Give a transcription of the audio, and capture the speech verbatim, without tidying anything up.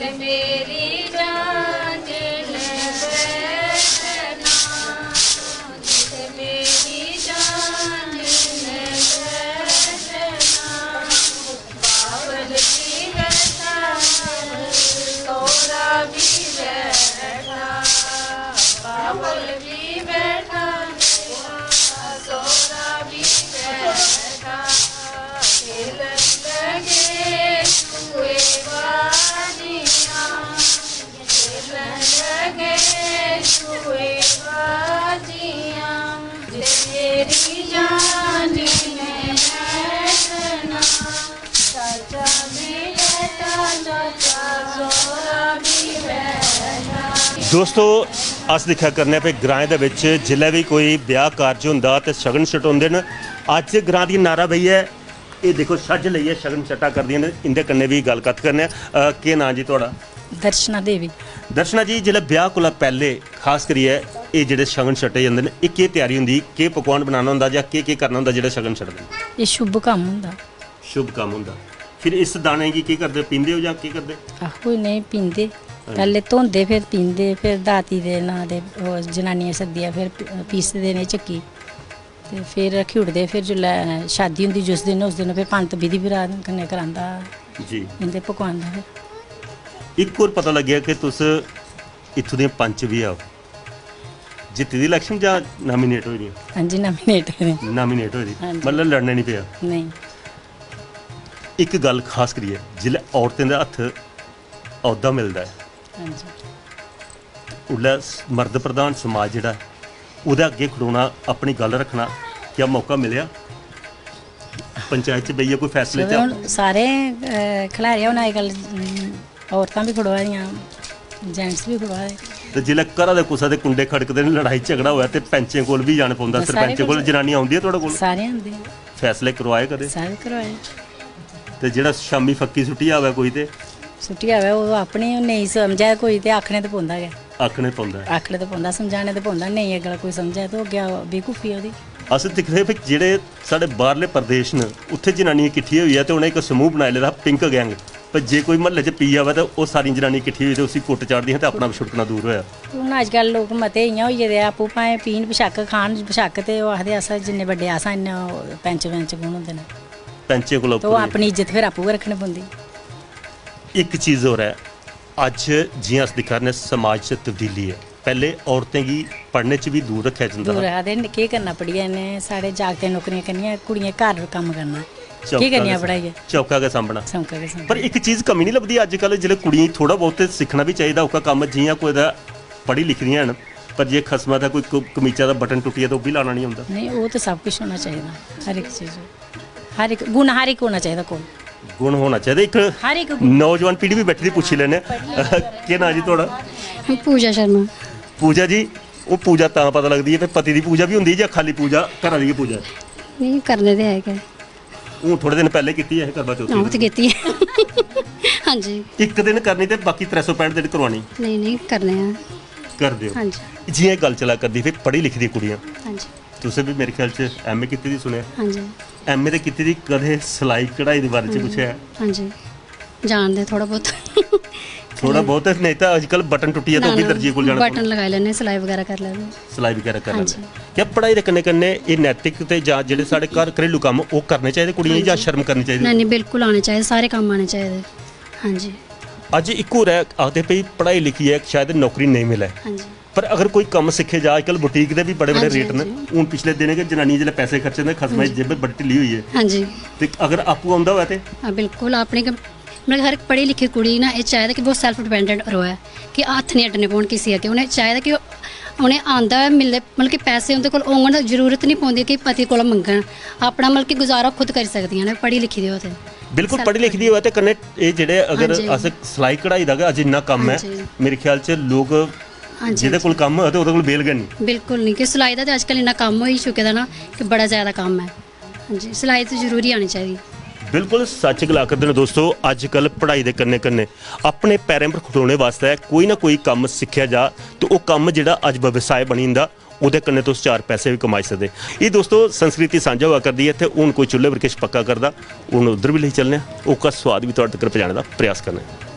मेरी जान ने बैठना, मेरी जान ने बैठना, बावल भी बैठा, सोहरा भी बैठा, बावल भी बैठा, सोहरा भी बैठा, खेलन लगे जुए बाजियां, खेलन लगे जुए बाजियां, जे मेरी जान ने बैठना, चाचा भी बैठा, चाचा सोहरा भी बैठा। दोस्तो, अस दिक्खा करने पे ग्राएं दे बिच जिल्लै बी कोई ब्याह कारज होंदा ते शगन छटोंदे न। अज्ज ग्रां दी नारा भैया, एह् दिक्खो, छज्ज लेइयै शगन छट्टा करदियां न। इं'दे कन्नै बी गल्ल कत्थ करने आं। अ, केह् नांऽ जी थुआढ़ा? दर्शना देवी। दर्शना जी, जिसलै ब्याह कोला पैह्ले खास करियै एह् जेह्ड़े शगन छट्टे जंदे न, एह् केह् त्यारी होंदी, केह् पकवान बनाना होंदा जां केह् केह् करना होंदा जेह्ड़ा शगन छटदे न? एह् शुभ कम्म होंदा। शुभ कम्म होंदा। फिर इस दाने गी केह् करदे, पींदे ओ जां केह् करदे? आहो, नेईं पींदे। हां जी। पैह्ले धोंदे, फिर पींदे, फिर दाती दे नांऽ दे ओह् जनानियां सद्दियै फिर पी-, पीसदे न चक्की। ते फिर रक्खी ओड़दे। फिर जिसलै शादी होंदी जिस दिन, उस दिन फिर पंत विधि विधान कन्नै करांदा जी। इं'दे पकवान दा। फिर इक होर पता लग्गेआ कि तुस इत्थूं दियां पंच बी आओ। जित्ती दी इलैक्शन जां नामिनेट होई दियां? हां जी, नामिनेट होई दी। नामिनेट होई दी। हां जी। मतलब लड़ने निं पेआ? नेईं। इक गल्ल खास करियै, जिसलै औरतें दे हत्थ औह्दा मिलदा ऐ, हां जी। उसलै स-, मर्द प्रधान समाज जेह्ड़ा ऐ, ओह्दे अग्गें खड़ोना, अपनी गल्ल रक्खना, क्या मौका मिलेआ पंचायत च बेहियै कोई फैसले चलो, च? हून सारे, अ, खलारे हून अजकल, उम, औरतां बी खड़ोआ दियां, जेंट्स बी खड़ोआ दे। ते जिसलै घरा दे कुसै दे कुंडे खड़कदे न, लड़ाई झगड़ा होऐ, ते पैंचें कोल बी जाना पौंदा, बस, सारे सरपैंचें कोल। कोल। जनानियां औंदियां थुआढ़े कोल? सारे आंदे। फैसले करोआए कदें? सारे करोआए। ते जेह्ड़ा शामीं फक्की सुट्टी आवै कोई ते? सुट्टी आवै, ओह् अपनी नेईं समझै कोई ते आखने ते पौंदा गै। आखने पौंदा ऐ। आखने ते पौंदा, समझाने ते पौंदा, नेईं अगला कोई समझै ते ओह् अग्गें बेवकूफी ऐ ओह्दी। अस दिखदे भी जेह्ड़े साढ़े बाह्रले प्रदेश न, उत्थै जनानियां किट्ठियां होइयै ते उ'नें इक समूह बनाई लेदा हा पिंक गैंग। पर जे कोई म्हल्ले च पी जावै ते ओह् सारियां जनानियां किट्ठियां होइयै ते उसी कुट्ट चाढ़दियां ते अपना छुड़कना दूर होआ। हून अजकल लोक मते इ'यां होई गेदे आ, आपूं भाएं पीन बशक्क, खान बशक्क, ते ओह् आखदे, "अस जिन्ने बड्डे अस आं, इन्ने ओह् पैंच, पैंच कु'न होंदे न?" पैंचें कोला ते ओह् उप्पर अपनी इज्जत फिर आपूं गै रक्खनी पौंदी। इक चीज होर ऐ, अज्ज जि'यां अस दिक्खा 'रने समाज च तब्दीली ऐ, पैह्ले औरतें गी पढ़ने च बी दूर रक्खेआ जंदा दूर हा। आखदे न, "केह् करना पढ़ियै इ'नें? साढ़े जागतें नौकरियां करनियां, कुड़ियें घर कम्म करना, चौका केह् करनियां गै पढ़ाइयै?" चौका गै सामभना। चौका गै सामभना। पर इक चीज कमी निं लभदी अज्जकल, जिसलै कुड़ियें गी थोह्ड़ा बहुत ते सिक्खना बी चाहिदा, ओह्का कम्म जि'यां कुतै पढ़ी लिखी दियां न, पर जे खसमा दा कोई क-, कमीचा दा बटन टुट्टियै ते ओह् बी लाना निं औंदा। नेईं, ओह् ते सब किश होना चाहिदा, हर इक चीज। हर इक गुण, हर इक होना चाहिदा कोल। गुण होना चाहिदा। इक हर इक गुण। नौजवान पीढ़ी बी बैठी दी, पुच्छी लैने आं। केह् नांऽ जी थुआढ़ा? पूजा शर्मा। पूजा जी, ओह् पूजा तां पता लगदी ऐ, ते पति दी पूजा बी होंदी ऐ जां खाल्ली पूजा, घरा दी गै पूजा? नेईं, करने ते है गै। हून थोह्ड़े दिन पैह्लें कीती ऐ करवा चौथी? हां, ओह् ते कीती ऐ। हां जी। इक दिन करनी ते बाकी त्रै सौ पैंह्ट दिन करवानी? नेईं, नेईं, करने आं। करदे ओ? हां जी। जि'यां गल्ल चला करदी, फिर पढ़ी लिखी दी कुड़ियां। हां जी। तुसें बी मेरे ख्याल च एमए कीती दी सुनेआ? हां जी। एमए ते कीती दी, कदें सलाई कढ़ाई दे बारे च हां जी। पुच्छेआ? हां जी। जानदे थोह्ड़ा बहुत। थोह्ड़ा बहुत, नेईं तां अजकल बटन टुट्टियै ते ना, ओह् बी ना, दर्जिये कोल जाना बटन पौंदा। लगाई लैन्ने, सलाई बगैरा करी लैन्ने। सलाई बगैरा करी हां लैन्ने। जी। क्या पढ़ाई दे कन्नै कन्नै एह् नैतिक ते जां जेह्ड़े साढ़े घर घरेलू कम्म, ओह् करने चाहिदे कुड़ियें गी हां जां जी। शर्म करनी चाहिदी? नेईं, नेईं, बिल्कुल आने चाहिदे, सारे कम्म आने चाहिदे। हां जी। अज्ज इक होर ऐ, आखदे भई पढ़ाई लिखियै शायद नौकरी नेईं मिलै। हां जी। पर अगर कोई कम्म सिक्खे जा, अजकल बुटीक दे बी बड़े-बड़े हां जी, रेट न। हां जी। हून पिछले दिनें गै जनानियां जिसलै पैसे खर्चन ते खसमा दी हां जी। जेब बड़ी ढिल्ली होई ऐ। हां जी। ते अगर आपूं औंदा होऐ ते? हां, बिल्कुल, अपने गै, मतलब, हर इक पढ़ी लिखी कुड़ी ना एह् चाहिदा कि बहुत self dependent र'वै, कि हत्थ निं अड्डने पौन किसै अग्गें। उ'नें चाहिदा कि ओह्, उ'नें आंदा होऐ, मिले, मतलब कि पैसे उं'दे कोल होङन तां जरूरत निं पौंदी कि पति कोला मंगन, अपना, मतलब कि, गुजारा खुद करी सकदियां न, पढ़ी लिखी दी होऐ ते। बिल्कुल, self पढ़ी लिखी दी होऐ ते कन्नै एह् जेह्ड़े, अगर हां जी। अस सलाई कढ़ाई दा गै अज्ज इन्ना कम्म हां ऐ, जी। मेरे ख्याल च लोक हां जी, जेह्दे हां कोल जी। कम्म होऐ ते ओह्दे कोल बेल गै निं। बिल्कुल निं, कि सलाई दा ते अजकल इन्ना कम्म होई चुके दा ना कि बड़ा जैदा कम्म ऐ। हां जी, सलाई ते जरूरी आनी चाहिदी। बिल्कुल सच्च गला करदे न दोस्तो, अजकल पढ़ाई दे कन्नै कन्नै अपने पैरें पर खड़ोने बास्तै कोई ना कोई कम्म सिक्खेआ जा ते ओह् कम्म जेह्ड़ा अज्ज व्यवसाय बनी जंदा, ओह्दे कन्नै तुस चार पैसे बी कमाई सकदे। एह् दोस्तो संस्कृति सांझा होआ करदी ऐ, ते हून कोई चु'ल्ले पर किश पक्का करदा, हून उद्धर बी लेई चलने आं, ओह्का सोआद बी थुआढ़े तगर पजाने दा प्रयास करने आं।